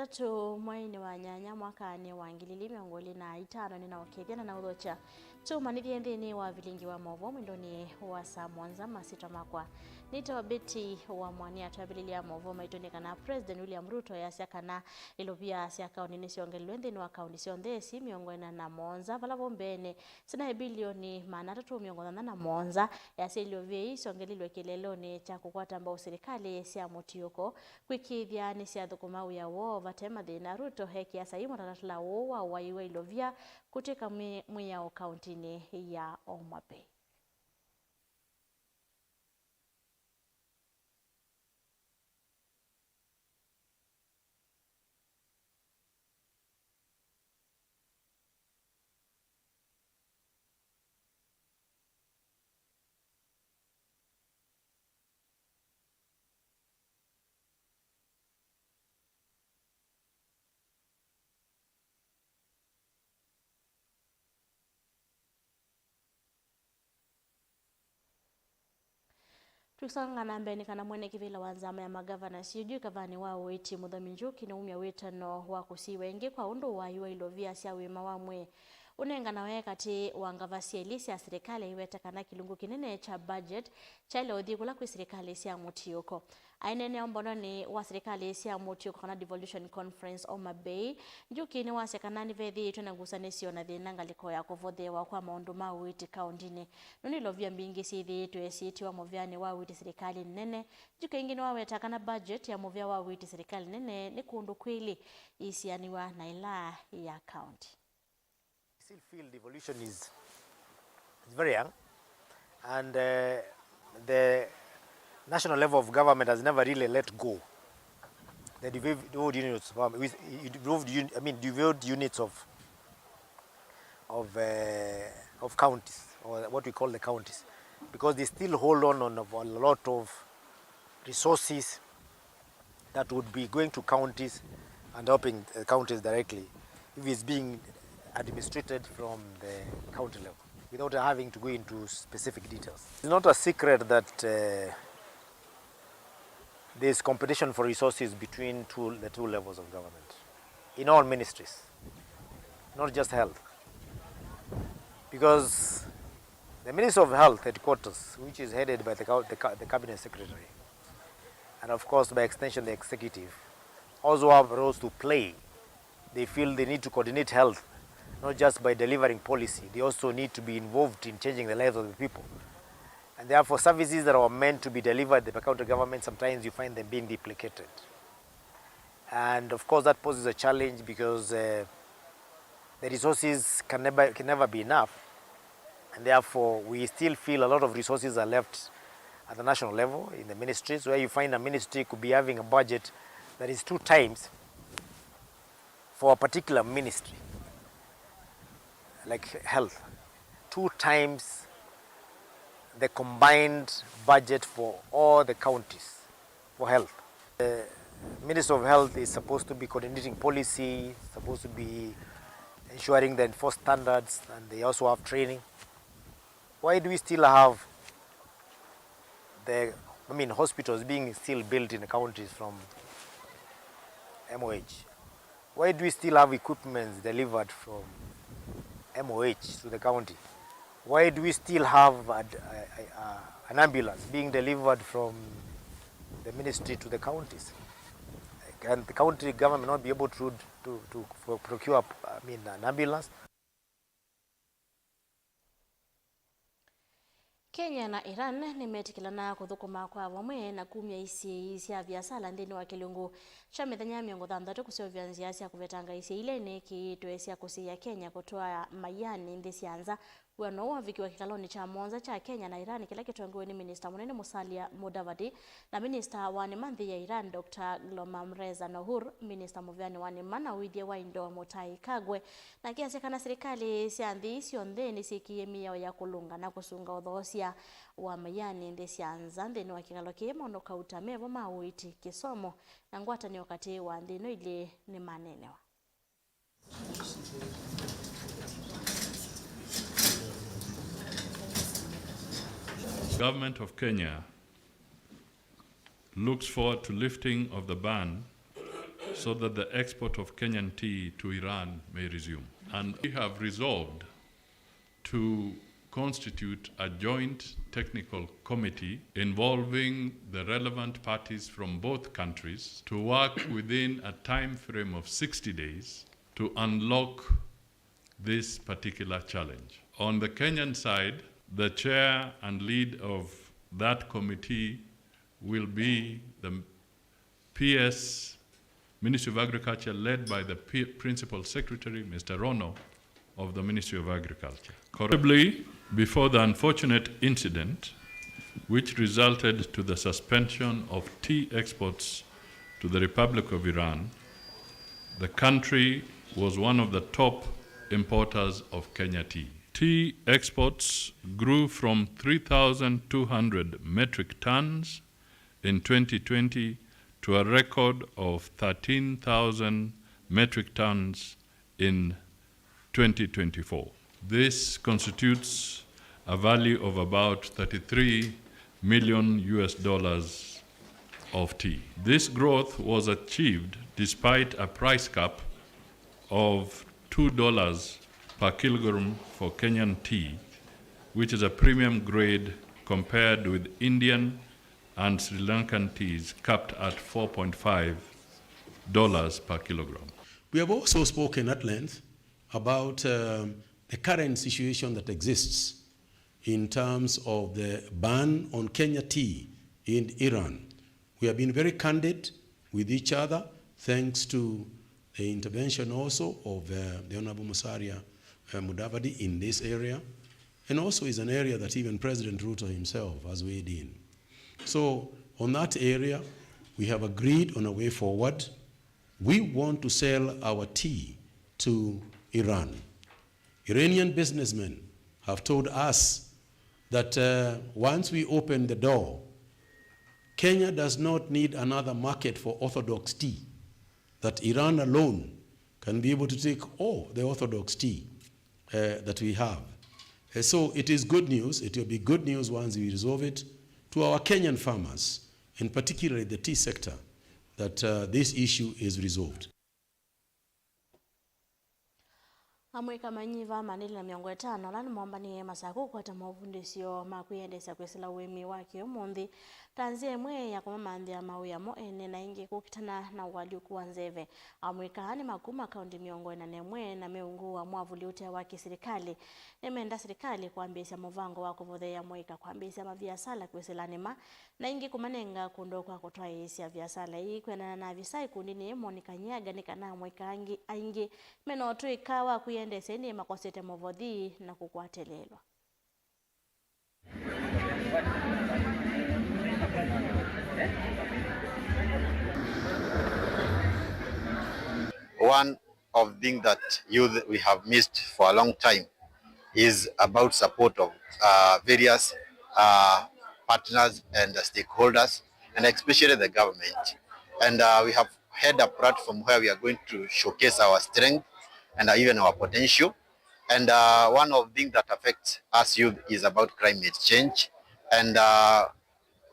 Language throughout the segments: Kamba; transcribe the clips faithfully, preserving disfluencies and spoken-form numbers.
Tũ mweinĩ wa nyanya mwakanĩ wa ngili ili mĩongo ĩlĩ na itano nĩnaũkethya na naũthokya tũmanyĩthye nthĩnĩ wa vilingi wa maũvoo mwendonĩ wa saa mũonza. Masyĩtwa makwa nĩtawa Betty wa Mwania. Twambĩlĩlya maũvoo maitũ nĩ kana President William Ruto easya kana ilovia sya kaũnti nĩsyongelilwe nthĩnĩ wa kaũnti syonthe ĩsi mĩongo ĩna na mũonza, vala vau mbeenĩ sinaĩ bilioni maana atatũ mĩongo thanthatũ na mũonza. Easya ilovia ii syongelilwe kĩeleelonĩ kya kũkwata mbau silikalĩ sya mũtiũko kwĩkĩĩthya nĩsyathũkũma wĩa woo vate mathĩna. Ruto ekĩa saii mũtalatala ũũ wa ũaĩi wa ilovia kũtw'ĩka mwĩ-, mwĩao kaũntinĩ ya Homa Bay. Tũisonga na mbee nĩ kana mwene kĩvĩla wa nzama ya magavana C O G kavanĩ wa ũiiti Mũthomi Njuki nĩwaumya wĩtano wa kũsiĩwa ĩngĩ kwa ũndũ ũaĩi wa ilovia sya ũima wa mwĩĩ ũnenganawe katĩ wa ngavasi ilĩ sya silikalĩ, aiweta kana kĩlungu kĩnene kya budget kyaĩle ũthi kũla kwĩ silikalĩ sya mũtiũko. Aineenea ũmbononĩ wa silikalĩ sya mũtiũko kana devolution conference Homa Bay, Njuki nĩwasya kana nĩvethĩĩtwe na ngusanĩsyo na thĩna ngalĩko ya kũvotheewa kwa maũndũ ma ũiiti kaũntinĩ. Nũndũ ilovia mbingĩ syĩthĩĩtwe syĩtiwa mũvĩanĩ wa ũiiti silikalĩ nene, Njuki ĩngĩ nĩwaweta kana budget ya mũvĩa wa ũiiti silikalĩ nene nĩ kũndũ kwĩlĩ ĩisianĩw'a na ĩla ya kaũnti. I still feel devolution is, is very young, and, uh, the national level of government has never really let go the devolved, devolved units, um, with, devolved un-, I mean, devolved units of, of, uh, of counties, or what we call the counties, because they still hold on, on a lot of resources that would be going to counties and helping the counties directly if it's being administrated from the county level without having to go into specific details. It's not a secret that, uh, there's competition for resources between two, the two levels of government in all ministries, not just health. Because the Ministry of Health headquarters, which is headed by the, ca-, the, ca-, the cabinet secretary, and of course by extension the executive, also have roles to play. They feel they need to coordinate health, not just by delivering policy, they also need to be involved in changing the lives of the people. And therefore services that are meant to be delivered by the county government, sometimes you find them being duplicated. And of course that poses a challenge because, uh, the resources can never, can never be enough, and therefore we still feel a lot of resources are left at the national level in the ministries, where you find a ministry could be having a budget that is two times for a particular ministry, like health, two times the combined budget for all the counties for health. The Ministry of Health is supposed to be coordinating policy, supposed to be ensuring they enforce standards, and they also have training. Why do we still have the, I mean, hospitals being still built in the counties from M O H? Why do we still have equipments delivered from M O H to the county? Why do we still have a, a, a, an ambulance being delivered from the ministry to the counties? Can the county government not be able to, to, to procure, I mean, an ambulance? Kenya na Iran nĩmetĩkĩlana kũthũkũma kwa vamwe na kumya isyĩi sya viasala nthĩnĩ wa kĩlungu kya mĩthenya mĩongo thanthatũ kũseũvya nzĩa sya kũvetanga isyĩi ila inĩkĩĩtwe sya kũsiĩĩa Kenya kũtwaa maianĩ nthĩ sya nza. Wĩano ũũ wavikiwe kĩkalonĩ kya mũonza kya Kenya na Iran kĩla kĩtongoew'e nĩ Minista Mũnene Musalia Mudavadi na Minista wa Nĩma nthĩ ya Iran, Doctor Ghulamreza Nohur, Minista Mũvĩanĩ wa Nĩma na Ũĩthye wa Indo Mutahi Kagwe, na akĩasya kana silikalĩ sya nthĩ ii syonthe nĩsyĩkĩie mĩao ya kũlũnga na kũsunga ũthoosya wa maianĩ nthĩ sya nza nthĩnĩ wa kĩkalo kĩĩ. Maũndũ kauta mevo ma ũiiti, kĩsomo, na ngwatanĩo katĩ wa nthĩ ino ilĩ nĩmaneenewa. Government of Kenya looks forward to lifting of the ban so that the export of Kenyan tea to Iran may resume. And we have resolved to constitute a joint technical committee involving the relevant parties from both countries to work within a time frame of sixty days to unlock this particular challenge. On the Kenyan side, the chair and lead of that committee will be the P S, Ministry of Agriculture, led by the P-, Principal Secretary, Mister Rono, of the Ministry of Agriculture. Correctably, before the unfortunate incident which resulted to the suspension of tea exports to the Republic of Iran, the country was one of the top importers of Kenya tea. Tea exports grew from three thousand two hundred metric tons in twenty twenty to a record of thirteen thousand metric tons in twenty twenty-four. This constitutes a value of about thirty-three million U S dollars of tea. This growth was achieved despite a price cap of two dollars per kilogram for Kenyan tea, which is a premium grade compared with Indian and Sri Lankan teas capped at four point five dollars per kilogram. We have also spoken at length about, um, the current situation that exists in terms of the ban on Kenya tea in Iran. We have been very candid with each other, thanks to the intervention also of, uh, the Honorable Musalia, uh, Mudavadi in this area, and also is an area that even President Ruto himself has weighed in. So on that area, we have agreed on a way forward. We want to sell our tea to Iran. Iranian businessmen have told us that, uh, once we open the door, Kenya does not need another market for orthodox tea, that Iran alone can be able to take all the orthodox tea, uh, that we have. Uh, so it is good news. It will be good news once we resolve it to our Kenyan farmers, and particularly the tea sector, that, uh, this issue is resolved. Amũika manyiva maana elĩ na mĩongo ĩtano ala nĩmombanĩe Masaku kũkwata movundĩsyo ma kwĩyendeesya kwĩsĩla ũĩmi wa kĩ-ũmũnthĩ ta nzĩa ĩmwe ya kũmamanthĩa mawĩa mo ene na ĩngĩ kũkitana na ũalyũku wa nzeve. Amũika aa nĩ ma kuma kaũntĩ mĩongo ĩna na ĩmwe na me ungu wa mwavuli ũte wa kĩsilikalĩ. Nĩmenda silikalĩ kwambĩĩsya mũvango wa kũvotheea amũika kwambĩĩsya maviasala kwĩsĩla nĩma na ĩngĩ kũmanenga kũndũ kwa kũtwaĩĩsya viasala ii. Kwĩanana na avisa ĩkundinĩ yĩĩ Monica Nyaga, nĩ kana amũika angĩ aingĩ mena ũtũĩka wa kwĩyendeesya ĩndĩ makosete mũvothi na kũkwatĩlĩĩlwa. One of things that youth we have missed for a long time is about support of, uh, various, uh, partners and stakeholders, and especially the government. And, uh, we have had a platform where we are going to showcase our strength and, uh, even our potential. And, uh, one of the things that affects us youth is about climate change. And, uh,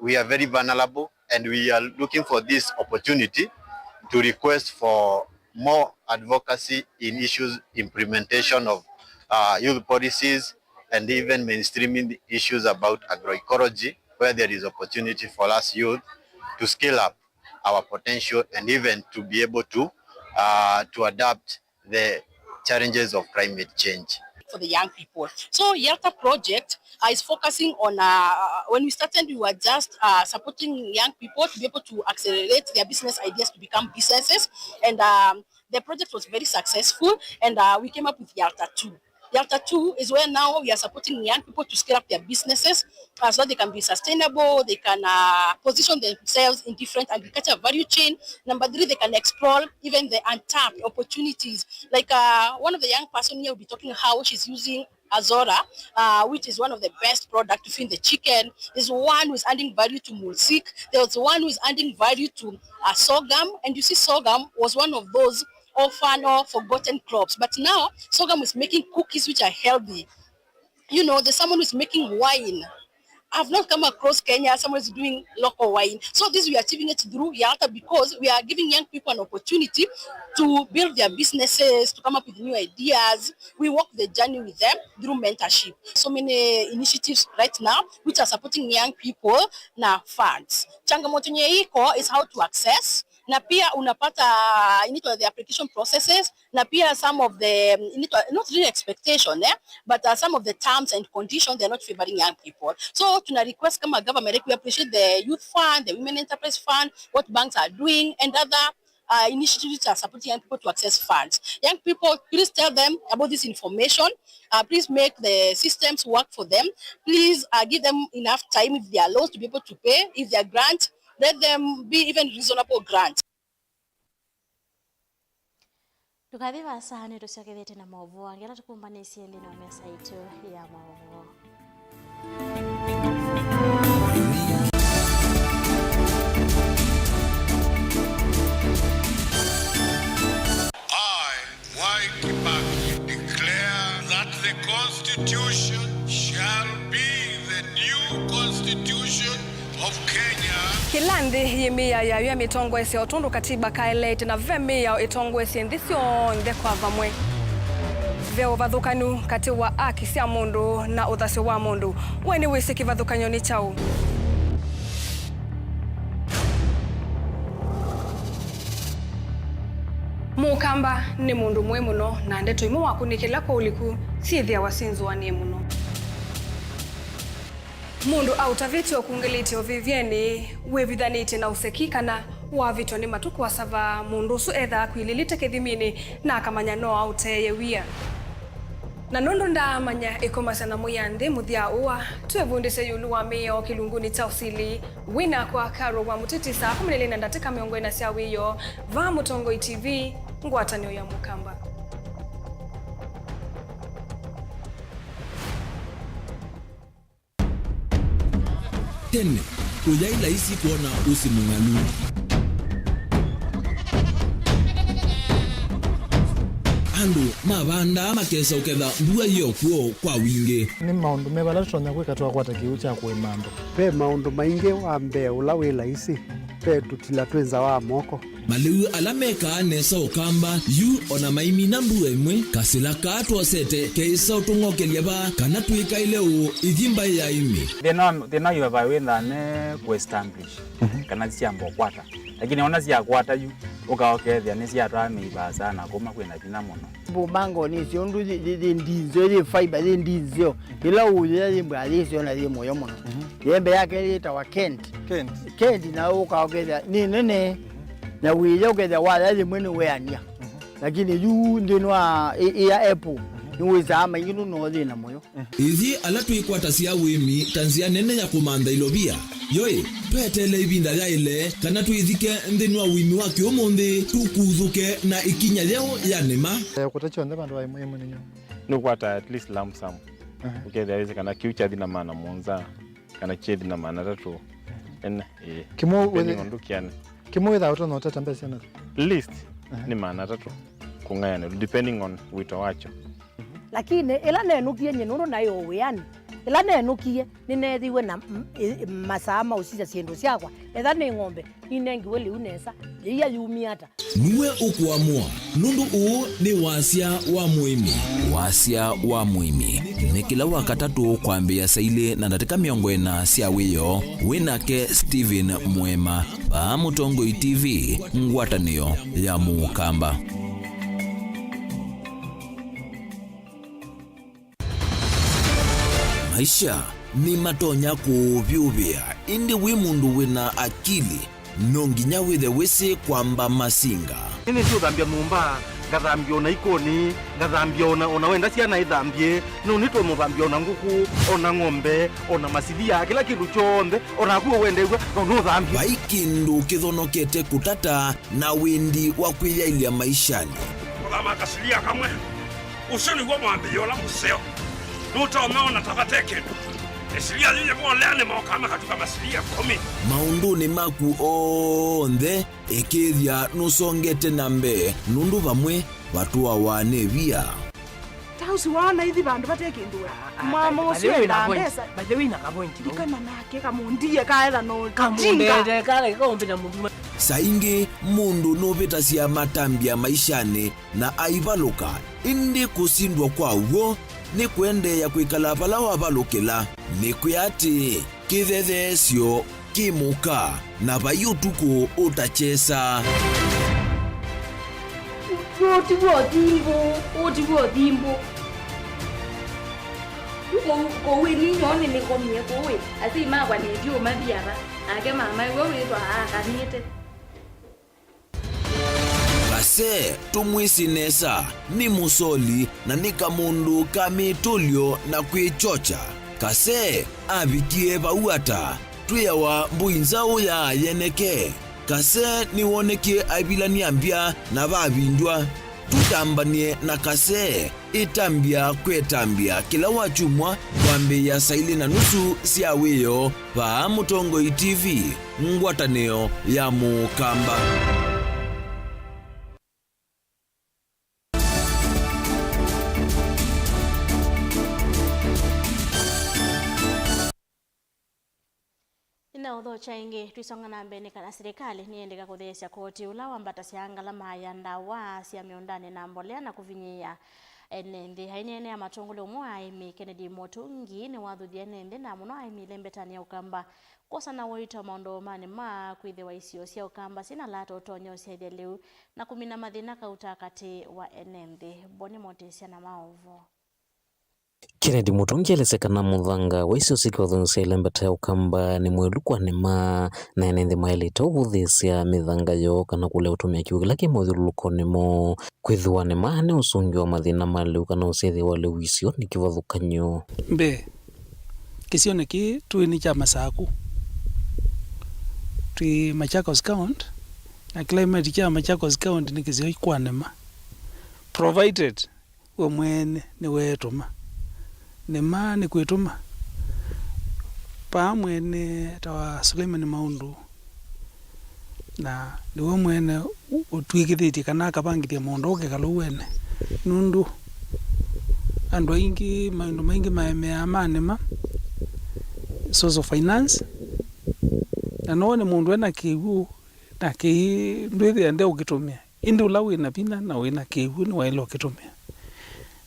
we are very vulnerable, and we are looking for this opportunity to request for more advocacy in issues implementation of, uh, youth policies, and even mainstreaming the issues about agroecology, where there is opportunity for us youth to scale up our potential and even to be able to, uh, to adapt the challenges of climate change. For the young people. So YALTA project, uh, is focusing on, uh, when we started, we were just, uh, supporting young people to be able to accelerate their business ideas to become businesses. And, um, the project was very successful, and, uh, we came up with YALTA two. YALTA two is where now we are supporting young people to scale up their businesses, uh, so that they can be sustainable, they can, uh, position themselves in different agriculture value chain. Number three, they can explore even the untapped opportunities. Like, uh, one of the young person here will be talking how she's using Azora, uh, which is one of the best product to feed the chicken. Is one who is adding value to mulsik. There's one who is adding value to, uh, sorghum. And you see, sorghum was one of those orphan or forgotten crops. But now, sorghum is making cookies which are healthy. You know, there's someone who's making wine. I've not come across Kenya someone is doing local wine. So this we are achieving it through Yalta because we are giving young people an opportunity to build their businesses, to come up with new ideas. We walk the journey with them through mentorship. So many initiatives right now which are supporting young people na funds. Changamoto yenye iko is how to access, na pia unapata inaitwa the application processes, na pia some of the inaitwa, not really expectation, eh, but uh, some of the terms and conditions, they're not favoring young people. So tuna request kama government, like, we appreciate the youth fund, the women enterprise fund, what banks are doing and other uh, initiatives are supporting young people to access funds. Young people, please tell them about this information. Uh, please make the systems work for them. Please uh, give them enough time if they are loans to be able to pay. If they are grant, let them be even reasonable grant. Ndũkathi vaasa, nĩtũsyokethete na maũvoo angĩ ala tũkũmbanĩsye nthĩnĩ wa mesa itũ ya maũvoo. I, Mwai Kibaki, declare that the Constitution shall be the new Constitution of Kenya. Kĩla nthĩ yĩmĩĩaa yayo yamĩtongoesya o tondũ katiba kaeleete, na ve mĩao ĩtongoesye nthĩ syonthe kwa vamwe. Ve ũvathũkanu katĩ wa aki sya mũndũ na ũthasyo wa mũndũ. We nĩwĩsĩ kĩvathũkany'o nĩ kyaũ? Mũkamba nĩ mũndũ mũĩ mũno, na ndeto imwe wakũnĩkĩla kwa ũliku syĩthĩawa syĩnzũanĩe mũno. Mũndũ aũtavĩtye ũkungĩlĩte ũvĩvyenĩ, wĩvithanĩtye na ũseki, kana wavĩtwa nĩ matukũ asava, mũndũ ũsu ethaa akwilĩlĩte kĩthiminĩ na akamanya no aũteeye wia. Na nũndũ ndaamanya ĩkomasya nyamũ ya nthĩ mũthya ũa, twĩvundĩsye ĩũlũ wa mĩao kĩlungunĩ kya ũsili. Wĩ nakwa Carol wa Mũtiti, saa kũmi na ilĩ na ndatĩka mĩongo ĩna sya wĩoo, vaa Mũtongoi T V, ngwatanĩo ya Mũkamba. Tene, kũyaĩ laisi kwona ũsĩ mũng'alu. Andũ mavandaa makesa ũketha mbua yĩ o kw'o kwa wingĩ. Nĩ maũndũ meva ala tũtonya kwĩka twakwata kĩw'ũ kya kũĩma andũ? Ve maũndũ maingĩ. Wa mbee ũla wĩ laisi, ve tũtila twĩ nza wa moko. Malĩu ala mekaa nesa Ũkamba yu o na maimina mbua ĩmwe, kasĩla kaa twosete keĩsa ũtũng'okelya vaa kana twĩkaĩle ũũ ithi mbaĩ ya ĩmĩ. Thĩna wa, thĩna wa vaa wĩthaa ne kũ establish, mhm, kana syamba ũkwata. Lakini ona syakwata yu, ũka ũkethĩa nĩsyatwaa mĩi vaasa na kũma kwĩna vinya mũno. Mbumbango nĩsyo ũndũ yĩ, yĩ, yĩ ndinzeo, yĩ fiber, yĩ ndinzeo. Ĩla ũyĩa yĩ mbwa yĩsyo na yĩ mũyo mũno. Mhm. Yembe yake yĩtawa Kent. Kent. Kent na ũka ũkethĩa nĩ nene. Na wĩya ũkethĩa waya yĩmwe nĩ weania. Mhm. Lakini yu nthĩnĩ wa ĩ, ĩ ya Apple, mhm, nĩwĩsaa maingĩ nũno thĩna mũyo. Ithyĩ ala twĩkwatasya ũĩmi ta nzĩa nene ya kũmantha ilovia, yoĩ, tweteele ĩvinda yaĩle kana twĩthike nthĩnĩ wa ũĩmi wa kĩũmũnthĩ, tũkuthũke na ĩkinya yeũ ya nĩma. Eh, kũta kyonthe vandũ va ĩmwe ĩmwe nĩnyo. Nũkwata at least lump sum. Aha. Ũkethĩa wĩsĩ kana kĩu kyathi na maana mũonza, kana kyethi na maana atatũ. Ene, ĩĩ. Kĩmwe depending wĩthĩ-, on ndũkĩanĩ. Kĩmwe wĩthaa ũtonya ũtata mbesa na? Least, aha, nĩ maana atatũ kũng'ayanĩlwa, depending on wĩto wakyo. Lakini ĩla nenũkie nyie nũndũ naĩ o wĩanĩ, ĩla nenũkie nĩneethĩiwe na m-, ĩ-, masaa ma ũsisya syĩndũ syakwa. Etha nĩ ng'ombe, ninengiwe lĩu nesa, yĩia yumie ata? Nue ũkũamũa, nũndũ ũũ nĩ wasya wa mũĩmi. Wasya wa mũĩmi nĩ kĩla Wakatatũ kwambĩĩa saa ilĩ na ndatĩka mĩongo ĩna sya wĩoo, wĩ nake Stephen Mwema, vaa Mũtongoi T V, ngwatanĩo ya Mũkamba. Maisha nĩmatonya kũũvyũvĩa, ĩndĩ wĩ mũndũ wĩ na akili, no nginya wĩthe wĩsĩ kwamba masinga. Nĩnĩsĩ ũthambya nyũmba, ngathambya ona ikonĩ, ngathambya ona, ona wenda syana ithambye, no nĩtonya ũthambya ona ngũkũ, ona ng'ombe, ona masilia, kĩla kĩndũ kyonthe, onaku ũwendew'a, no nũthambye. Vai kĩndũ kĩthonokete kũtata na wendi wa kwĩyaĩlya maishanĩ. Kũthama kasilia kamwe. Ũsu nĩw'o mwambĩĩo ũla mũseo. Nũtonya ona ta vate kĩndũ. Ĩsilia yĩyĩvolea nĩmokaa makatuka masilia ĩkũmi. Maũndũnĩ maku onthe, ĩkĩĩthya nũsongete na mbee, nũndũ vamwe vatũawa nĩ via. Ta Ũsu wana ithi vandũ vate kĩndũ we. Ah, ah, mama by the ũsu way, endaa na point. Mbesa. By the way, na ka point, no? Ndikana nake kamundie kaetha no. Kamundete kale kaumbina munduma. Saingĩ mũndũ nũvĩtasya matambya maishanĩ na aivalũka, ĩndĩ kũsindwa kwa w'o nĩ kũendeea kwĩkala vala wavalũkĩla. Nĩkwĩa atĩĩ, kĩthetheesyo kĩ mũka, na vai ũtukũ ũtakyesa. Ũũ ti w'o thimbũ, ũũ ti w'o thimbũ. Kũu, kũu ĩni nyoo nĩnĩkomie kũu ĩ, asyai makwa nĩndiũmathi ava, nake mama ĩwe wĩthwa aakanĩte. Kase, tũmwĩsĩ nesa, nĩ mũsoli na nĩ kamũndũ ka mĩtũlyo na kwĩkyokya. Kase avikie vau ata? Twĩawa mbũi nzaũ ya yeneke. Kase nĩwonekie aivilany'a mbya na vavindwa. Tũtambany'e na Kase. Ĩtambya kwĩ ĩtambya kĩla wakyumwa kwambĩĩa saa ilĩ na nusu sya wĩoo vaa Mũtongoi T V, ngwatanĩo ya Mũkamba. Nĩnaũthokya ĩngĩ, twisonga na mbee nĩ kana silikalĩ nĩyendeka kũtheesya koti ũla wambatasya ngalama ya ndawa sya mĩũndanĩ na mbolea na kũvinyĩĩa ene nthĩ. Aineenea matongole ũmwe wa aĩmi, Kennedy Mũtungi, nĩwathuthie ene nthĩ na mũno aĩmi ĩlembetanĩ ya Ũkamba kwosana ũito maũndũ manĩ ma kwĩthĩwa isio sya Ũkamba syĩna lata ũtonya ũsyaĩthya lĩu na kũmina mathĩna kauta katĩ wa ene nthĩ. Boni Motĩsya na maũvoo. Kennedy Mũtungi elesya kana mũthanga wa isio syĩ kĩvathũkany'o sya ĩlembeta ya Ũkamba nĩ mwĩlu kwa nĩma, na ene nthĩ maĩlĩte ũvũthĩĩsya mĩthanga yoo kana kũlea ũtũmĩa kĩw'ũ kĩla kĩ mũthyũlũlũkonĩ moo, kwĩthĩwa nĩma nĩ ũsũngĩo wa mathĩna ma lĩu kana ũsyaĩthya wa lĩu isionĩ kĩvathũkany'o. Mbee, kĩsionĩ kĩĩ tũĩ nĩ kya Masaku, twĩ Machakos County, na climate kya Machakos County nĩ kĩsio kwa nĩma, provided we mwene nĩweetũma. Nĩma nĩkwĩtũma paa mwene ta wa Suleiman Maũndũ, na nĩwe mwene ũ-, ũtw'ĩkĩthĩtye kana akavangĩthya mũũnda ũkekala ũwene, nũndũ andũ aingĩ, maũndũ maingĩ maemeaa ma nĩma, source of finance, na no wone mũndũ ena kĩw'ũ na kĩĩ ndwĩthĩa ndeũkĩtũmĩa. Ĩndĩ ũla wĩ na vinya na wĩ na kĩw'ũ nĩwaĩle ũkĩtũmĩa.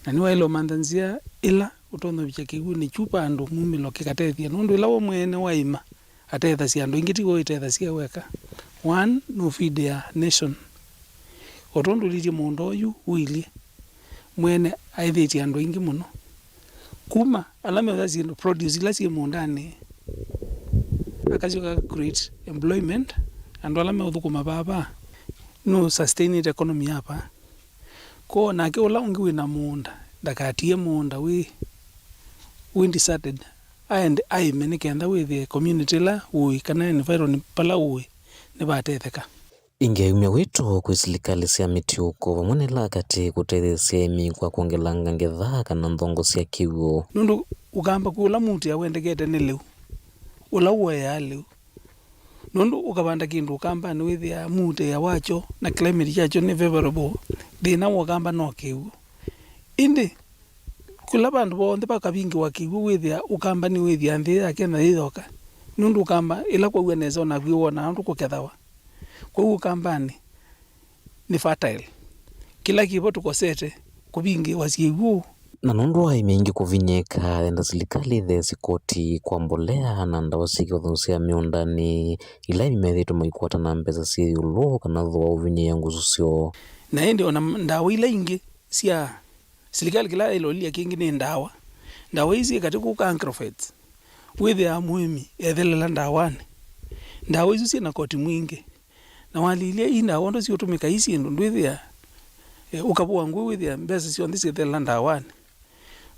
Na nĩwaĩle ũmantha nzĩa ĩla ũtonya ũvikya kĩw'ũnĩ kyu vandũ mumĩlo kĩkatethya, nũndũ ĩla we mwene waĩma atethasya andũ aingĩ, ti we wĩtethasya weka. One, nũfeedĩaa nation. O tondũ ũlilye mũũnda ũyu ũilye, mwene aĩthĩtye andũ aingĩ mũno. Kuma ala meũtha syĩndũ, produce ila syĩ mũũndanĩ, akasyoka aka create employment, andũ ala meũthũkũma vaa vaa, nũ sustainĩte economy ya vaa. Kwoou nake ũla ũngĩ wĩ na mũũnda ndakatie mũũnda wĩ, wĩ deserted, aende aĩme nĩ kenda wĩthĩe community ĩla ũĩ kana environment pala ũĩ nĩvatetheka. Ĩngĩ aumya wĩto kwĩ silikalĩ sya mĩtiũko vamwe na ila katĩ kũtetheesya aĩmi kwa kwongelanga ngetha kana nthongo sya kĩw'ũ. Nũndũ Ũkamba kwĩ ũla muutĩa wendekete nĩ lĩu, ũla ũoyaa lĩu. Nũndũ ũkavanda kĩndũ Ũkambanĩ wĩthĩaa muutĩa wakyo na climate yakyo nĩ favorable, thĩna wa Ũkamba no kĩw'ũ. Ĩndĩ kũla vandũ vonthe vakavingĩwa kĩw'ũ wĩthĩaa Ũkamba nĩwĩthĩaa nthĩ yake na yĩyoka, nũndũ Ũkamba ĩla kwaua nesa o naku wĩwonaa ũndũ kũkethawa. Kwoou Ũkambanĩ nĩ fertile. Kĩla kĩvo tũkosete kũvingĩĩwa syĩw'ũ. Na nũndũ wa aĩmi aingĩ kũvinyĩĩka, enda silikalĩ ĩtheesye koti kwa mbolea na ndawa syĩ kĩvathũkany'o sya mĩũndanĩ, ila aĩmi methĩĩtwe maikwata na mbesa syĩ ĩũlũ kana thooa ũvinyĩĩa ngusu syoo. Na ĩndĩ o na ndawa ila ingĩ sya silikalĩ, kĩla yaĩle ũlilya kĩngĩ nĩ ndawa. Ndawa ii syĩ katĩ kũu ka agrovet. Wĩthĩaa mũĩmi ethelela ndawanĩ. Ndawa isu syĩ na koti mwingĩ. Na walilya ii ndawa ũndũ siũtũmĩka ii syĩndũ, ndwĩthĩa, eh, ũkavũa ngũĩ wĩthĩa mbesa syonthe syĩthelela ndawanĩ.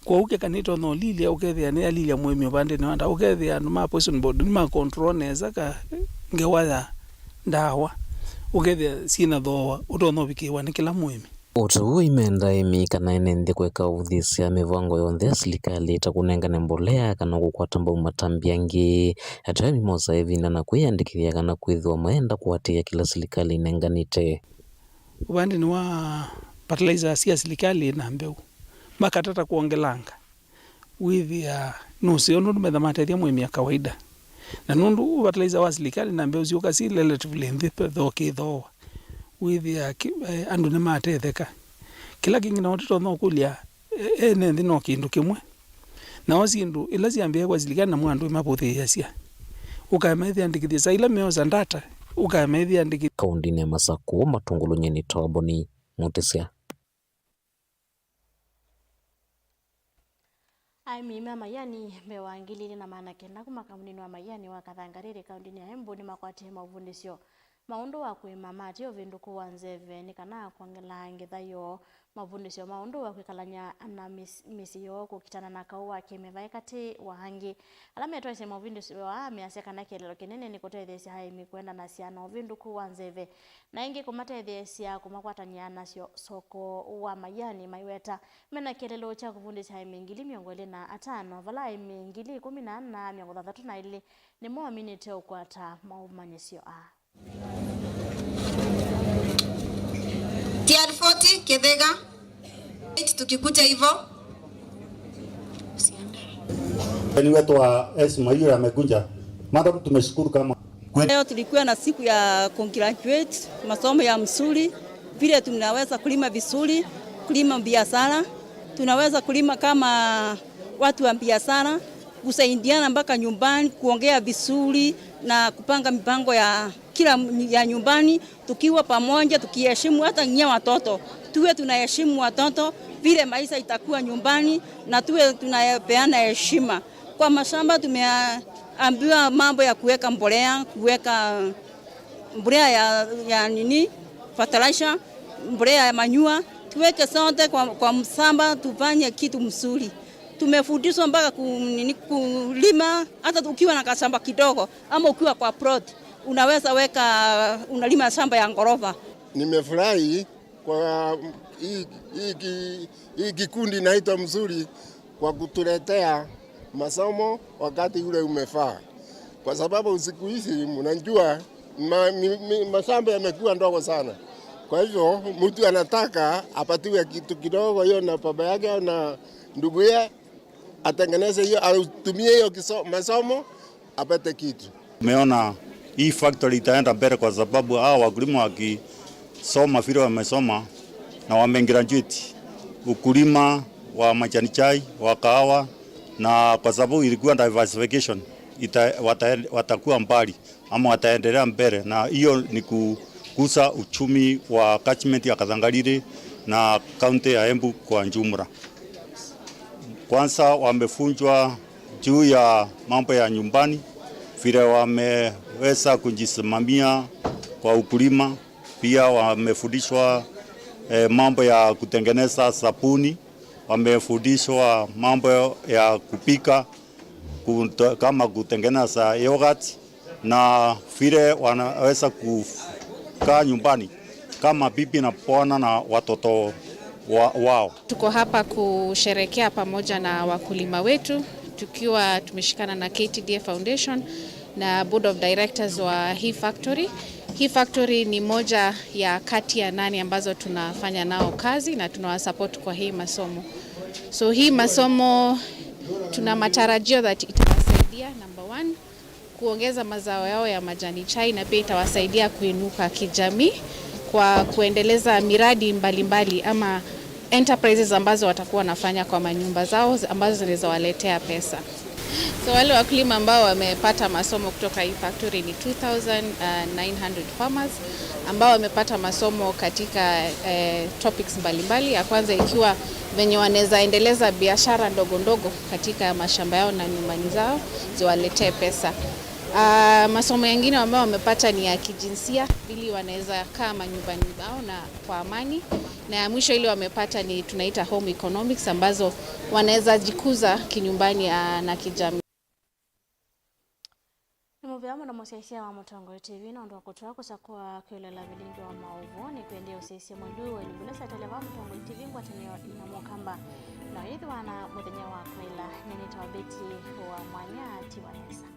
Kwoou keka nĩtonya ũlilya, ũkethĩa nĩyalilya mũĩmi ũvandĩnĩ wa ndawa, ũkethĩa andũ ma poison board nĩma control nesa ka ngewa ya ndawa, ũkethĩa syĩna thooa ũtonya ũvikĩĩwa nĩ kĩla mũĩmi. O ta ũu, aimenda aĩmi kana ene nthĩ kũeka ũvũthĩĩsya mĩvango yonthe ya silikalĩ, ta kũnengane mbolea kana kũkwata mbau matambya angĩ. Ateo aĩmi mosaa ĩvinda na kwĩyandĩkĩthya kana kwĩthĩwa mayenda kũatĩĩa kĩla silikalĩ ĩnenganĩte. Ũvandĩnĩ wa fertilizer sya silikalĩ na mbeũ, Makatata kwongelanga, wĩthĩa nũseo nũndũ metha matethya mũĩmi ya kawaida. Na nũndũ fertilizer wa silikalĩ na mbeũ syũka syĩ relatively nthĩ, petha ũkĩthooa, wĩthĩa ki-, eh, andũ nĩmatetheka. Kĩla kĩngĩ nao tũtonya ũkũlya, eh, ene nthĩ no kĩndũ kĩmwe. Nao syĩndũ ila syambĩĩa kwa silikalĩ namo andũ ĩmavũthĩĩasya. Ũkae maĩthĩandĩkĩthya saa ila meosa data, ũkae maĩthĩandĩkĩthya. Kaũndĩnĩ ya Masakũ, Matũngũlũ nyeni Toboni Mũtĩsya. Aĩmi ma maiani mbee wa ngili ilĩ na maana kenda kuma kaũndĩnĩ wa maiani wa Kathangarĩrĩ, kaũndĩnĩ ya Embu, nĩmakwatie maũvundĩsyo ma ũndũ wa kũĩma mate ũvĩndũku wa nzeve nĩ kana kwongela ngetha yoo. Maũvundĩsyo ma ũndũ wa kwĩkalany'a na mĩs-, mĩsyĩ yoo kũkitana na kaũ wa kĩmĩvaĩ katĩ wa angĩ. Ala metwaisye maũvundĩsyo aa measya kana kĩeleelo kĩnene nĩ kũtetheesya aĩmi kũendanasya na ũvĩndũku wa nzeve, na ĩngĩ kũmatetheesya kũmakwatany'a nasyo soko wa maiani. Maiweta mena kĩeleelo kya kũvundĩsya aĩmi ngili mĩongo ĩlĩ na atano, vala aĩmi ngili ikũmi na ana mĩongo thanthatũ na ilĩ nĩmo maminĩte ũkwata maũmanyĩsyo aa. Tier forty, Kithega. Tukikuja hivyo. Ni wetu wa S M U amekuja. Madam, tumeshukuru kama kweli. Leo tulikuwa na siku ya congratulate masomo ya mzuri, vile tunaweza kulima vizuri, kulima biashara, tunaweza kulima kama watu wa biashara, kusaidiana mpaka nyumbani, kuongea vizuri na kupanga mipango ya kila m-, ya nyumbani, tukiwa pamoja, tukiheshimu hata nyie watoto. Tuwe tunaheshimu watoto, vile maisha itakuwa nyumbani, na tuwe tunapeana heshima. Kwa mashamba tumeambiwa mambo ya kuweka mbolea, kuweka mbolea ya, ya nini, fertilizer, mbolea ya manure, tuweke sote kwa, kwa msamba, tufanye kitu mzuri. Tumefundishwa mpaka ku-, nini, kulima, hata ukiwa na kashamba kidogo, ama ukiwa kwa plot, unaweza weka, unalima shamba ya ghorofa. Nimefurahi kwa hii, hii ki-, hii kikundi inaitwa Mzuri kwa kutuletea masomo wakati ule umefaa, kwa sababu siku hizi mnajua ma-, mi-, mi-, mashamba yamekuwa ndogo sana. Kwa hivyo mtu anataka apatiwe kitu kidogo, hiyo na baba yake au na ndugu yake atengeneze hiyo, atumie hiyo kiso-, masomo apate kitu. Tumeona hii factory itaenda mbele kwa sababu hawa wakulima wakisoma vile wamesoma na wamegraduate ukulima wa majani chai, wa kahawa, na kwa sababu ilikuwa diversification, ita-, wata-, watakuwa mbali ama wataendelea mbele, na hiyo ni kukuza uchumi wa catchment ya Kathangariri na county ya Embu kwa jumla. Kwanza wamefunzwa juu ya mambo ya nyumbani, vile wameweza kujisimamia kwa ukulima. Pia wamefundishwa, eh, mambo ya kutengeneza sabuni, wamefundishwa mambo ya kupika, kute-, kama kutengeneza yogurt, na vile wanaweza kukaa nyumbani kama bibi na bwana na watoto wa-, wao. Tuko hapa kusherekea pamoja na wakulima wetu, tukiwa tumeshikana na K T D A Foundation na Board of Directors wa hii factory. Hii factory ni moja ya kati ya nane ambazo tunafanya nao kazi na tunawasupport kwa hii masomo. So hii masomo tuna matarajio that itawasaidia, number one, kuongeza mazao yao ya majani chai, na pia itawasaidia kuinuka kijamii kwa kuendeleza miradi mbalimbali ama enterprises ambazo watakuwa wanafanya kwa manyumba zao, ambazo zinaweza waletea pesa. So wale wakulima ambao wamepata masomo kutoka hii factory ni two thousand nine hundred farmers ambao wamepata masomo katika, eh, topics mbalimbali. Ya kwanza ikiwa venye wanaweza endeleza biashara ndogo ndogo katika mashamba yao na nyumbani zao ziwaletee pesa. Ah, masomo yengine ambayo wamepata ni ya kijinsia, ili wanaweza kaa manyumbani zao na kwa amani, na ya mwisho ile wamepata ni tunaita home economics, ambazo wanaweza jikuza kinyumbani, ah, na kijamii. Nĩ mũvea mũno mũsyaĩĩsya wa Mũtongoi T V nũndũ wa kũtwaa kũsakũa kwĩloela vilingi wa maũvoo. Nĩ kwendie ũsyaĩĩsya mwĩlu wa ilungu la sateleva wa Mũtongoi T V ngwatanĩo ina Mũkamba. Na wĩthĩwa na mũthenya wa kwaĩla, nĩnĩtawa Betty wa Mwanya, tiwa nesa.